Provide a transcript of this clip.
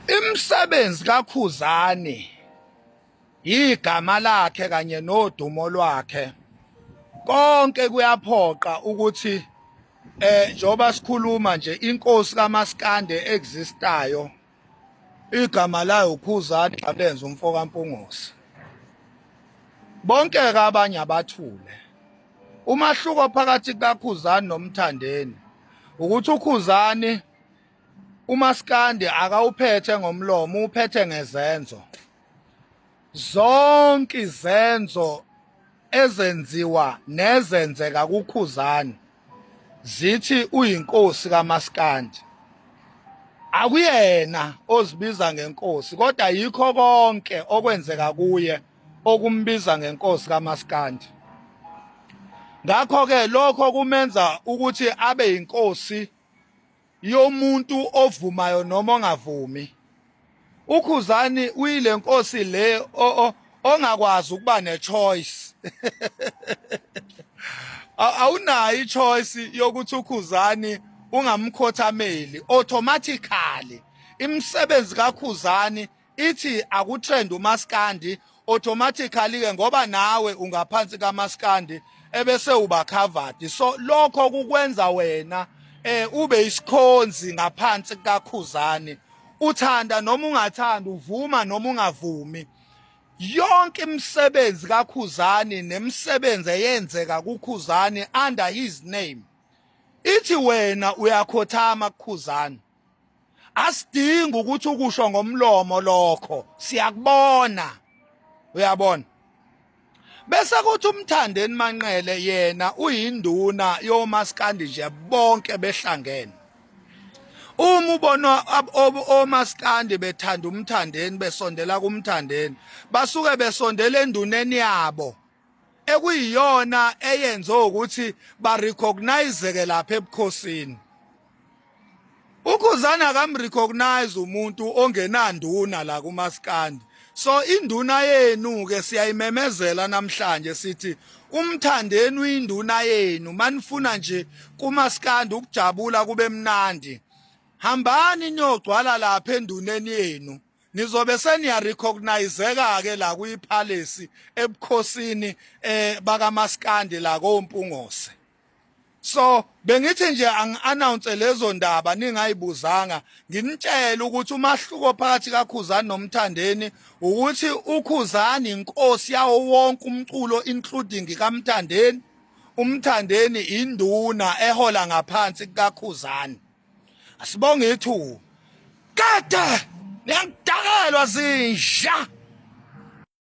Imisebenzi kaKhuzani igama lakhe kanye nodumo lwakhe konke kuyaphoqa ukuthi njoba sikhuluma nje inkosi kaMaskande existayo igama layo uKhuzani Xabenza umfo kaMpungose. Bonke ke abanye abathule. Umahluko phakathi kukaKhuzani noMthandeni ukuthi uKhuzani uMaskandi akawuphethe ngomlomo, uphethe ngezenzo. Zonke izenzo ezenziwa nezenzeka kuKhuzani zithi uyinkosi kaMaskandi. Akuyena ozibiza ngenkosi kodwa yikho konke okwenzeka kuye okumbiza ngenkosi kaMaskandi. Ngakho-ke lokho kumenza ukuthi abe yinkosi yomuntu ovumayo noma ongavumi. UKhuzani uyile nkosi le ongakwazi ukuba ne-choice. Awunayo i-choice yokuthi uKhuzani ungamkhothameli automatically. Imisebenzi kaKhuzani ithi akutrend umaskandi automatically ke ngoba nawe ungaphansi kamaskandi ebese uba covered. So lokho kukwenza wena ube isikhonzi ngaphansi kaKhuzani, uthanda noma ungathanda, uvuma noma ungavumi. Yonke imisebenzi kaKhuzani nemisebenzi eyenzeka kuKhuzani under his name ithi wena uyakhothama kuKhuzani. Asidingi ukuthi ukusho ngomlomo lokho, siyakubona, uyabona. Bese kuthi uMthandeni Manqele yena uyinduna yomaskandi nje bonke behlangene. Uma ubona omaskandi bethanda uMthandeni, besondela kuMthandeni, basuke besondela enduneni yabo ekuyiyona eyenze ukuthi ba recognize-ke lapha ebukhosini. UKhuzani akamrecognize umuntu ongenanduna la kumaskandi. So induna yenu ke siyayimemezela namhlanje, sithi uMthandeni uyinduna yenu. Manifuna nje kumaskandi ukujabula kube mnandi, hambani niyogcwala lapha enduneni yenu, nizobe seniyarecognizeka ke la kuyipalace ebukhosini bakaMaskandi la koMpungose. So bengithi nje angi-announce lezo ndaba ningayibuzanga, nginitshele ukuthi umahluko phakathi kaKhuzani noMthandeni ukuthi uKhuzani inkosi yawo wonke umculo including kaMthandeni, uMthandeni induna ehola ngaphansi kukaKhuzani. Asibonge ithuba. Kade niyangidakelwa zinja.